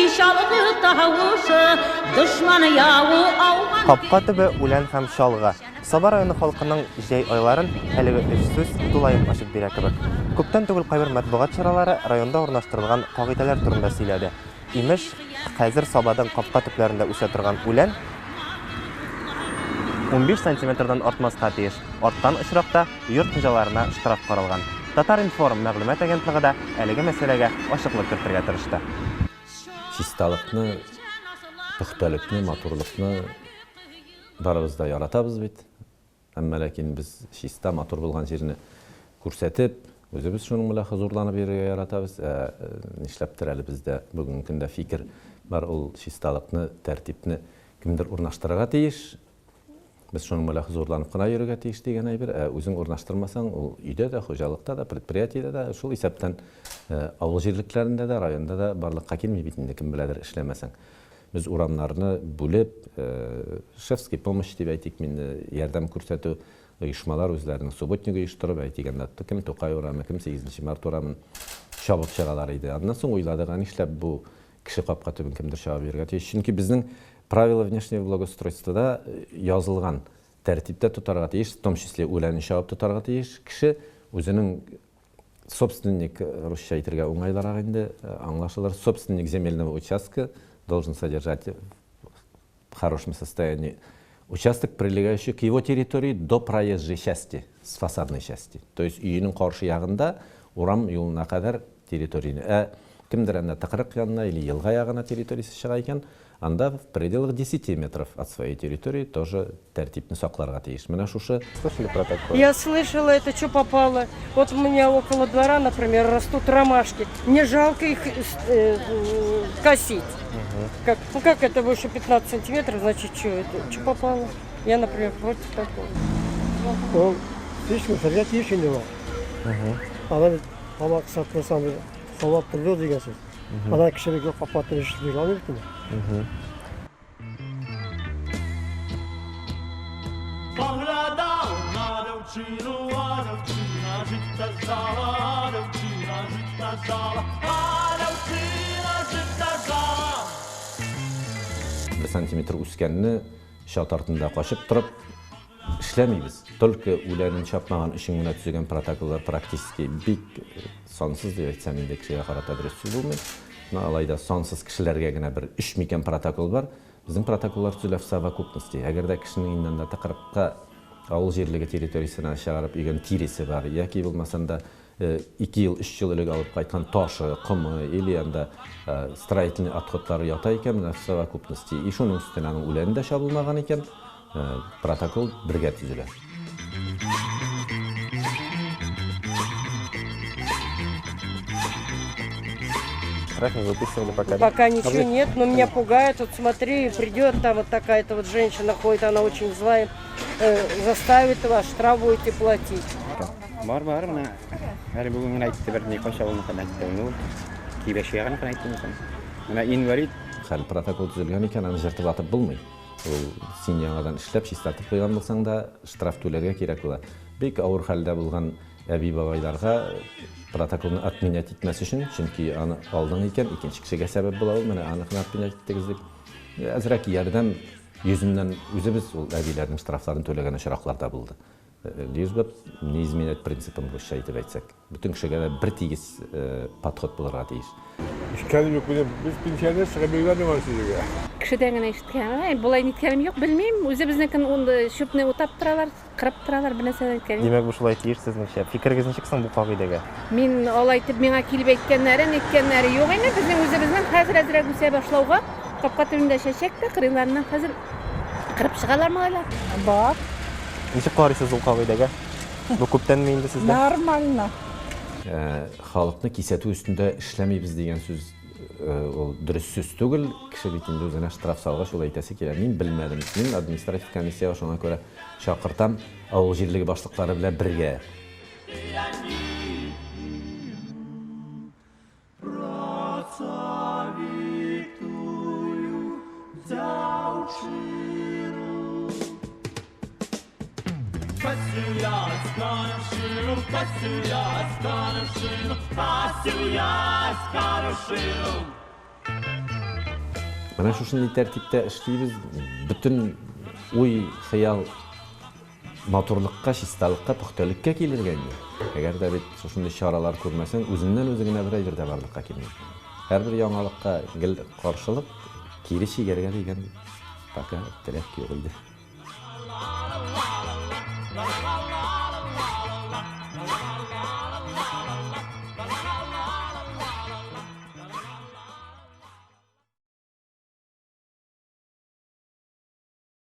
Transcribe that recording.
Чалгы тавышы, дошман явы ауган. Капка төбе, үлән һәм чалгы. Саба районы халкының җәй айларын әлеге өч сүз тулаем ачып бирә кебек. Күптән түгел кайбер матбугат чаралары районда урнаштырылган кагыйдәләр турында сөйләде. Имеш, хәзер Сабаның капка төпләрендә үсә торган үлән 15 сантиметрдан артмаска тиеш. Арткан очракта йорт хуҗаларына штраф каралган. Татар-информ мәгълүмат агентлыгы да әлеге мәсьәләгә ачыклык кертергә тырышты. Чисталыкны, пөхтәлекне, матурлыкны барыбыз да яратабыз бит. Әмма ләкин без чиста, матур булган җирне күрсәтеп, үзебез шуның белән хозурланып йөрергә яратабыз. Ә нишләптер әле бездә бүгенге көндә фикер бар, ул чисталыкны, тәртипне кемдер урнаштырырга тиеш. Без шуның белән хозурланып кына йөрергә тиеш дигән әйбер. Ә үзең урнаштырмасаң, ул өйдә дә, хуҗалыкта да, предприятиедә дә, шул исәптән авыл җирлекләрендә дә, районда да барлыкка килми бит инде, кем беләдер эшләмәсәң. Без урамнарны бүлеп, шефский помощь дип әйтик инде, ярдәм күрсәтү оешмалар үзләренең субботник оештырып, әйтик анда кем Тукай урамы, кем 8 март урамын чабып чыгалар иде. Аннан соң уйладык, ә нишләп бу кеше капка төбен кемдер чабып йөрергә тиеш? Чөнки безнең правила внешнего благоустройствода язылган тәртиптә тотарга тиеш, в том числе үләнен чабып тотарга тиеш кеше үзенең собственник, русча әйтергә уңайлырак инде, аңлашылыр, собственник земельного участка должен содержать в хорошем состоянии участок, прилегающий к его территории до проезжей части, с фасадной части. То есть өенең каршы ягында урам юлына кадәр территорияне. Ә кемдер анда тыкрык янына или елга ягына территориясе чыга икән, анда в пределах 10 метров от своей территории тоже тәртипне сакларга тиеш. Менә шушы. Слышали про такое? Я слышала, это что попало. Вот у меня около двора, например, растут ромашки. Мне жалко их косить. Как, ну как это выше 15 сантиметров, значит, что это? Что попало? Я, например, против такого. Ул һич үсәргә тиеш инде ул. Аны бит тамак сатмасаң савап торды дигән сүз. Ана кешелек капка төбе эшли алмый бит инде. Бер сантиметр үскәнне чат артында качып торып эшләмибез. Только үләнен чапмаган өчен генә төзегән протоколлар практически бик сансыз дип әйтсәм инде кешегә карата дөрес сүз булмый. Но алай да сансыз кешеләргә генә бер өч микән протокол бар. Безнең протоколлар төзелә в совокупности. Әгәр дә кешенең инде анда тыкрыкка авыл җирлеге территориясенә чыгарып өйгән тиресе бар, яки булмасам да 2 ел, 3 ел элек алып кайткан ташы, комы или анда строительный отходлары ята икән, менә в совокупности. И шуның өстенә аның үләне дә чабылмаган икән, протокол бергә төзелә. Штраф не выписывали пока, да? Пока ничего нет, но меня пугает. Вот смотри, придет там вот такая-то вот женщина ходит, она очень злая, заставит вас, штраф будете платить. Бар, бар, менә әле бүген генә әйтте бер ни кайча булмасын әйтте. Ну, кибәчегә генә әйтте микән. Менә инвалид. Хәл протокол төзелгән икән, аны җыртып атып булмый. Ул син яңадан эшләп, чистартып куйган булсаң да, штраф түләргә кирәк була. Бик авыр хәлдә булган әби-бабайларга протоколны отменять итмәс өчен, чөнки аны алдың икән, икенче кешегә сәбәп була ул, менә аны гына отменять иттегез дип. Әзрәк ярдәм йөзеннән үзебез ул әбиләрнең штрафларын түләгән очраклар да булды. Лишь бы не изменять принципын русча әйтеп әйтсәк. Бөтен кешегә дә бер тигез подход булырга тиеш. Ишеткәнем юк минем. Без пенсионер чыгып йөргән юк сезгә. Кешедән генә ишеткән. Әй, болай ниткәнем юк, белмим. Үзебезнекен чүпне утап торалар, кырып торалар, бер нәрсә дә әйткән юк. Димәк, бу шулай тиеш сезнеңчә. Фикерегез ничек соң бу кагыйдәгә? Мин алай итеп миңа килеп әйткәннәре, ниткәннәре юк инде. Безнең үзебезнең хәзер әзрәк үсә башлауга капка төбендә чәчәк тә кырыйларыннан хәзер кырып чыгалар малайлар. Бар. Ничек карыйсыз ул кагыйдәгә? Бу күптәнме инде сездә? Нормально. Халыкны кисәтү өстендә эшләмибез дигән сүз ул дөрес сүз түгел. Кеше бит инде үзенә штраф салгач, ул әйтәсе килә. Мин белмәдем. Мин административ комиссиягә шуңа күрә чакыртам авыл җирлеге башлыклары белән бергә. Менә шушындый тәртиптә эшлибез. Бөтен уй, хыял матурлыкка, чисталыкка, пөхтәлеккә килергә инде. Әгәр дә бит шушындый чаралар күрмәсәң, үзеннән-үзе генә бер әйбер дә барлыкка килми. Һәрбер яңалыкка гел каршылык, кире чигәргә дигән пока теләк юк иде.